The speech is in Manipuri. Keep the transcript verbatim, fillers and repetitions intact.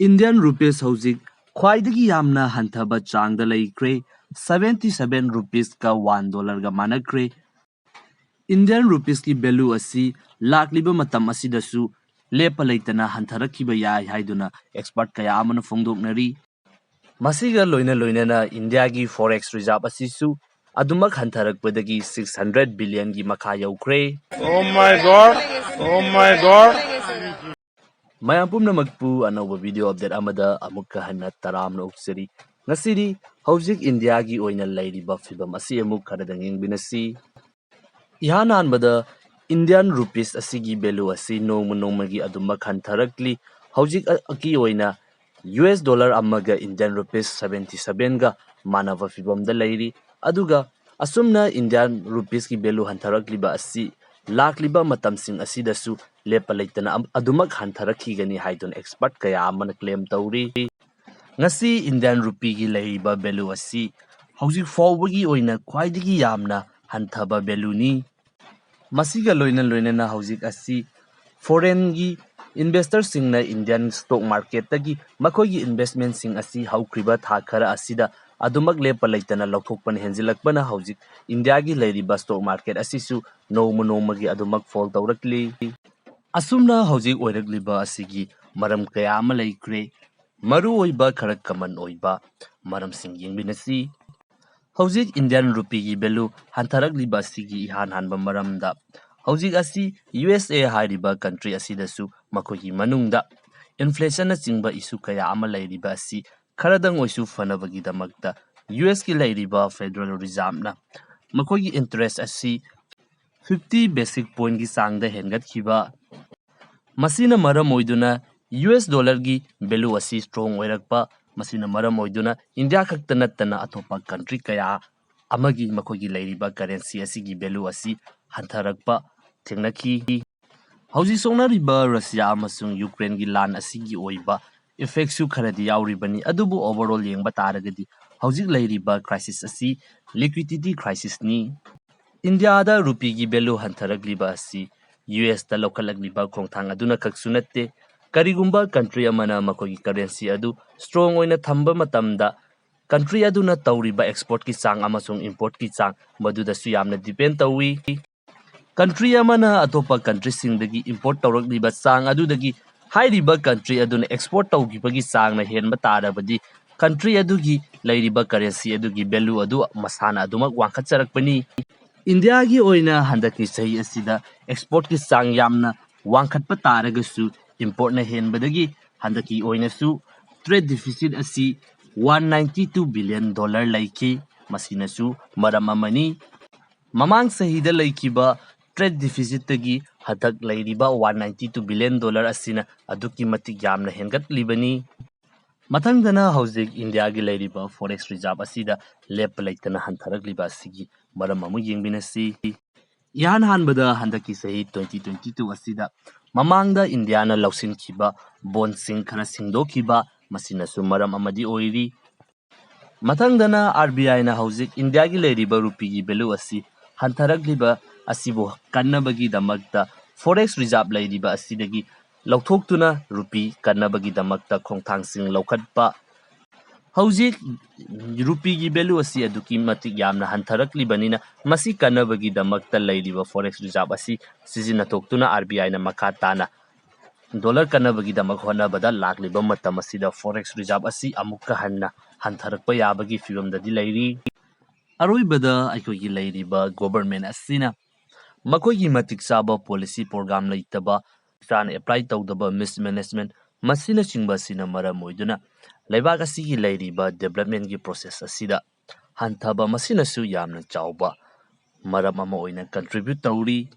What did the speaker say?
Indian rupees ꯍꯧꯖꯤꯛ ꯈ꯭ꯋꯥꯏꯗꯒꯤ ꯌꯥꯝꯅ ꯍꯟꯊꯕ ꯆꯥꯡꯗ ꯂꯩꯈ꯭ꯔꯦ꯫ Seventy seven rupeesꯀ one dollarꯒ ꯃꯥꯟꯅꯈ꯭ꯔꯦ꯫ Indian rupeesꯀꯤ value ꯑꯁꯤ ꯂꯥꯛꯂꯤꯕ ꯃꯇꯝ ꯑꯁꯤꯗꯁꯨ ꯂꯦꯞꯄ ꯂꯩꯇꯅ ꯍꯟꯊꯔꯛꯈꯤꯕ ꯌꯥꯏ ꯍꯥꯏꯗꯨꯅ expert ꯀꯌꯥ ꯑꯃꯅ ꯐꯣꯡꯗꯣꯛꯅꯔꯤ꯫ ꯃꯁꯤꯒ ꯂꯣꯏꯅ ꯂꯣꯏꯅꯅ ꯏꯟꯗꯤꯌꯥꯒꯤ forex reserve ꯑꯁꯤꯁꯨ ꯑꯗꯨꯃꯛ ꯍꯟꯊꯔꯛꯄꯗꯒꯤ six hundred billionꯒꯤ ꯃꯈꯥ ꯌꯧꯈ꯭ꯔꯦ꯫ Oh my God! Oh my God! ꯃꯌꯥꯝ ꯄꯨꯝꯅꯃꯛꯄꯨ ꯑꯅꯧꯕ video update ꯑꯃꯗ ꯑꯃꯨꯛꯀ ꯍꯟꯅ ꯇꯔꯥꯝꯅ ꯑꯣꯛꯆꯔꯤ꯫ ꯉꯁꯤꯗꯤ ꯍꯧꯖꯤꯛ ꯏꯟꯗꯤꯌꯥꯒꯤ ꯑꯣꯏꯅ ꯂꯩꯔꯤꯕ ꯐꯤꯕꯝ ꯑꯁꯤ ꯑꯃꯨꯛ ꯈꯔꯗꯪ ꯌꯦꯡꯃꯤꯟꯅꯁꯤ꯫ ꯏꯍꯥꯟ ꯍꯥꯟꯕꯗ Indian rupees ꯑꯁꯤꯒꯤ value ꯑꯁꯤ ꯅꯣꯡꯃ ꯅꯣꯡꯃꯒꯤ ꯑꯗꯨꯃꯛ ꯍꯟꯊꯔꯛꯂꯤ꯫ ꯍꯧꯖꯤꯛꯀꯤ ꯑꯣꯏꯅ U S dollar ꯑꯃꯒ Indian rupees seventy sevenꯒ ꯃꯥꯟꯅꯕ ꯐꯤꯕꯝꯗ ꯂꯩꯔꯤ꯫ ꯑꯗꯨꯒ ꯑꯁꯨꯝꯅ Indian rupeesꯀꯤ value ꯍꯟꯊꯔꯛꯂꯤꯕ ꯑꯁꯤ ꯂꯥꯛꯂꯤꯕ ꯃꯇꯝꯁꯤꯡ ꯑꯁꯤꯗꯁꯨ ꯂꯦꯞꯄ ꯂꯩꯇꯅ ꯑꯝ-, ꯑꯗꯨꯃꯛ ꯍꯟꯊꯔꯛꯈꯤꯒꯅꯤ ꯍꯥꯏꯗꯨꯅ expert ꯀꯌꯥ ꯑꯃꯅ claim ꯇꯧꯔꯤ꯫ ꯉꯁꯤ Indian rupeeꯒꯤ ꯂꯩꯔꯤꯕ value ꯑꯁꯤ ꯍꯧꯖꯤꯛ ꯐꯥꯎꯕꯒꯤ ꯑꯣꯏꯅ ꯈ꯭ꯋꯥꯏꯗꯒꯤ ꯌꯥꯝꯅ ꯍꯟꯊꯕ valueꯅꯤ꯫ ꯃꯁꯤꯒ ꯂꯣꯏꯅ ꯂꯣꯏꯅꯅ ꯍꯧꯖꯤꯛ ꯑꯁꯤ foreignꯒꯤ investorꯁꯤꯡꯅ Indian stock marketꯇꯒꯤ ꯃꯈꯣꯏꯒꯤ investmentꯁꯤꯡ ꯑꯁꯤ ꯍꯧꯈ꯭ꯔꯤꯕ ꯊꯥ ꯈꯔ ꯑꯁꯤꯗ ꯑꯗꯨꯃꯛ ꯂꯦꯞꯄ ꯂꯩꯇꯅ ꯂꯧꯊꯣꯛꯄꯅ ꯍꯦꯟꯖꯤꯜꯂꯛꯄꯅ ꯍꯧꯖꯤꯛ ꯏꯟꯗꯤꯌꯥꯒꯤ ꯂꯩꯔꯤꯕ stock market ꯑꯁꯤꯁꯨ ꯅꯣꯡꯃ ꯅꯣꯡꯃꯒꯤ ꯑꯗꯨꯃꯛ fall ꯇꯧꯔꯛꯂꯤ꯫ ꯑꯁꯨꯝꯅ ꯍꯧꯖꯤꯛ ꯑꯣꯏꯔꯛꯂꯤꯕ ꯑꯁꯤꯒꯤ ꯃꯔꯝ ꯀꯌꯥ ꯑꯃ ꯂꯩꯈ꯭ꯔꯦ꯫ ꯃꯔꯨꯑꯣꯏꯕ ꯈꯔ common ꯑꯣꯏꯕ ꯃꯔꯝꯁꯤꯡ ꯌꯦꯡꯃꯤꯟꯅꯁꯤ꯫ ꯍꯧꯖꯤꯛ Indian rupeeꯒꯤ value ꯍꯟꯊꯔꯛꯂꯤꯕ ꯑꯁꯤꯒꯤ ꯏꯍꯥꯟ ꯍꯥꯟꯕ ꯃꯔꯝꯗ ꯍꯧꯖꯤꯛ ꯑꯁꯤ U S A ꯍꯥꯏꯔꯤꯕ country ꯑꯁꯤꯗꯁꯨ ꯃꯈꯣꯏꯒꯤ ꯃꯅꯨꯡꯗ inflationꯅꯆꯤꯡꯕ issue ꯀꯌꯥ ꯑꯃ ꯂꯩꯔꯤꯕ ꯑꯁꯤ ꯈꯔꯗꯪ ꯑꯣꯏꯁꯨ ꯐꯅꯕꯒꯤꯗꯃꯛꯇ U Sꯀꯤ ꯂꯩꯔꯤꯕ Federal Reserveꯅ ꯃꯈꯣꯏꯒꯤ interest ꯑꯁꯤ fifty basis pointꯀꯤ ꯆꯥꯡꯗ ꯍꯦꯟꯒꯠꯈꯤꯕ, ꯃꯁꯤꯅ ꯃꯔꯝ ꯑꯣꯏꯗꯨꯅ U S dollarꯒꯤ value ꯑꯁꯤ strong ꯑꯣꯏꯔꯛꯄ, ꯃꯁꯤꯅ ꯃꯔꯝ ꯑꯣꯏꯗꯨꯅ ꯏꯟꯗꯤꯌꯥ ꯈꯛꯇ ꯅꯠꯇꯅ ꯑꯇꯣꯞꯄ country ꯀꯌꯥ ꯑꯃꯒꯤ ꯃꯈꯣꯏꯒꯤ ꯂꯩꯔꯤꯕ currency ꯑꯁꯤꯒꯤ value ꯑꯁꯤ ꯍꯟꯊꯔꯛꯄ ꯊꯦꯡꯅꯈꯤ꯫ ꯍꯧꯖꯤꯛ ꯁꯣꯛꯅꯔꯤꯕ ꯔꯁꯤꯌꯥ ꯑꯃꯁꯨꯡ ꯌꯨꯀ꯭ꯔꯦꯟꯒꯤ ꯂꯥꯟ ꯑꯁꯤꯒꯤ ꯑꯣꯏꯕ effectꯁꯨ ꯈꯔꯗꯤ ꯌꯥꯎꯔꯤꯕꯅꯤ, ꯑꯗꯨꯕꯨ overall ꯌꯦꯡꯕ ꯇꯥꯔꯒꯗꯤ ꯍꯧꯖꯤꯛ ꯂꯩꯔꯤꯕ crisis ꯑꯁꯤ liquidity crisisꯅꯤ꯫ ꯏꯟꯗꯤꯌꯥꯗ rupeeꯒꯤ value ꯍꯟꯊꯔꯛꯂꯤꯕ ꯑꯁꯤ U Sꯇ ꯂꯧꯈꯠꯂꯛꯂꯤꯕ ꯈꯣꯡꯊꯥꯡ ꯑꯗꯨꯅ ꯈꯛꯁꯨ ꯅꯠꯇꯦ, ꯀꯔꯤꯒꯨꯝꯕ country ꯑꯃꯅ ꯃꯈꯣꯏꯒꯤ currency ꯑꯗꯨ strong ꯑꯣꯏꯅ ꯊꯝꯕ ꯃꯇꯝꯗ, country ꯑꯗꯨꯅ ꯇꯧꯔꯤꯕ exportꯀꯤ ꯆꯥꯡ ꯑꯃꯁꯨꯡ importꯀꯤ ꯆꯥꯡ ꯃꯗꯨꯗꯁꯨ ꯌꯥꯝꯅ depend ꯇꯧꯏ꯫ Country ꯑꯃꯅ ꯑꯇꯣꯞꯄ countryꯁꯤꯡꯗꯒꯤ import ꯇꯧꯔꯛꯂꯤꯕ ꯆꯥꯡ ꯑꯗꯨꯗꯒꯤ ꯍꯥꯏꯔꯤꯕ country ꯑꯗꯨꯅ export ꯇꯧꯈꯤꯕꯒꯤ ꯆꯥꯡꯅ ꯍꯦꯟꯕ ꯇꯥꯔꯕꯗꯤ, country ꯑꯗꯨꯒꯤ ꯂꯩꯔꯤꯕ currency ꯑꯗꯨꯒꯤ value ꯑꯗꯨ ꯃꯁꯥꯅ ꯑꯗꯨꯃꯛ ꯋꯥꯡꯈꯠꯆꯔꯛꯄꯅꯤ꯫ ꯏꯟꯗꯤꯌꯥꯒꯤ ꯑꯣꯏꯅ ꯍꯟꯗꯛꯀꯤ ꯆꯍꯤ ꯑꯁꯤꯗ exportꯀꯤ ꯆꯥꯡ ꯌꯥꯝꯅ ꯋꯥꯡꯈꯠꯄ ꯇꯥꯔꯒꯁꯨ, importꯅ ꯍꯦꯟꯕꯗꯒꯤ ꯍꯟꯗꯛꯀꯤ ꯑꯣꯏꯅꯁꯨ trade deficit ꯑꯁꯤ one ninety two billion dollar ꯂꯩꯈꯤ꯫ ꯃꯁꯤꯅꯁꯨ ꯃꯔꯝ ꯑꯃꯅꯤ꯫ ꯃꯃꯥꯡ ꯆꯍꯤꯗ ꯂꯩꯈꯤꯕ trade deficitꯇꯒꯤ ꯍꯟꯗꯛ ꯂꯩꯔꯤꯕ one ninety two billion dollar ꯑꯁꯤꯅ ꯑꯗꯨꯛꯀꯤ ꯃꯇꯤꯛ ꯌꯥꯝꯅ ꯍꯦꯟꯒꯠꯂꯤꯕꯅꯤ꯫ ꯃꯊꯪꯗꯅ ꯍꯧꯖꯤꯛ ꯏꯟꯗꯤꯌꯥꯒꯤ ꯂꯩꯔꯤꯕ forex reserve ꯑꯁꯤꯗ ꯂꯦꯞꯄ ꯂꯩꯇꯅ ꯍꯟꯊꯔꯛꯂꯤꯕ ꯑꯁꯤꯒꯤ ꯃꯔꯝ ꯑꯃꯨꯛ ꯌꯦꯡꯃꯤꯟꯅꯁꯤ꯫ ꯏꯍꯥꯟ ꯍꯥꯟꯕꯗ ꯍꯟꯗꯛꯀꯤ ꯆꯍꯤ twenty twenty two ꯑꯁꯤꯗ ꯃꯃꯥꯡꯗ ꯏꯟꯗꯤꯌꯥꯅ ꯂꯧꯁꯤꯟꯈꯤꯕ bondꯁꯤꯡ ꯈꯔ ꯁꯤꯡꯗꯣꯛꯈꯤꯕ, ꯃꯁꯤꯅꯁꯨ ꯃꯔꯝ ꯑꯃꯗꯤ ꯑꯣꯏꯔꯤ꯫ ꯃꯊꯪꯗꯅ RBIꯅ ꯍꯧꯖꯤꯛ ꯏꯟꯗꯤꯌꯥꯒꯤ ꯂꯩꯔꯤꯕ rupeeꯒꯤ value ꯑꯁꯤ ꯍꯟꯊꯔꯛꯂꯤꯕ ꯑꯁꯤꯕꯨ ꯀꯟꯅꯕꯒꯤꯗꯃꯛꯇ forex reserve ꯂꯩꯔꯤꯕ ꯑꯁꯤꯗꯒꯤ ꯂꯧꯊꯣꯛꯇꯨꯅ rupee ꯀꯟꯅꯕꯒꯤꯗꯃꯛꯇ ꯈꯣꯡꯊꯥꯡꯁꯤꯡ ꯂꯧꯈꯠꯄ꯫ ꯍꯧꯖꯤꯛ rupeeꯒꯤ value ꯑꯁꯤ ꯑꯗꯨꯛꯀꯤ ꯃꯇꯤꯛ ꯌꯥꯝꯅ ꯍꯟꯊꯔꯛꯂꯤꯕꯅꯤꯅ, ꯃꯁꯤ ꯀꯟꯅꯕꯒꯤꯗꯃꯛꯇ ꯂꯩꯔꯤꯕ forex reserve ꯑꯁꯤ ꯁꯤꯖꯤꯟꯅꯊꯣꯛꯇꯨꯅ RBIꯅ ꯃꯈꯥ ꯇꯥꯅ dollar ꯀꯟꯅꯕꯒꯤꯗꯃꯛ ꯍꯣꯠꯅꯕꯗ ꯂꯥꯛꯂꯤꯕ ꯃꯇꯝ ꯑꯁꯤꯗ forex reserve ꯑꯁꯤ ꯑꯃꯨꯛꯀ ꯍꯟꯅ ꯍꯟꯊꯔꯛꯄ ꯌꯥꯕꯒꯤ ꯐꯤꯕꯝꯗꯗꯤ ꯂꯩꯔꯤ꯫ ꯑꯔꯣꯏꯕꯗ ꯑꯩꯈꯣꯏꯒꯤ ꯂꯩꯔꯤꯕ government ꯑꯁꯤꯅ ꯃꯈꯣꯏꯒꯤ ꯃꯇꯤꯛ ꯆꯥꯕ policy program ꯂꯩꯇꯕ, ꯆꯥꯅ apply ꯇꯧꯗꯕ, mismanagement ꯃꯁꯤꯅꯆꯤꯡꯕ ꯑꯁꯤꯅ ꯃꯔꯝ ꯑꯣꯏꯗꯨꯅ ꯂꯩꯕꯥꯛ ꯑꯁꯤꯒꯤ ꯂꯩꯔꯤꯕ developmentꯀꯤ process ꯑꯁꯤꯗ ꯍꯟꯊꯕ ꯃꯁꯤꯅꯁꯨ ꯌꯥꯝꯅ ꯆꯥꯎꯕ ꯃꯔꯝ ꯑꯃ ꯑꯣꯏꯅ contribute ꯇꯧꯔꯤ꯫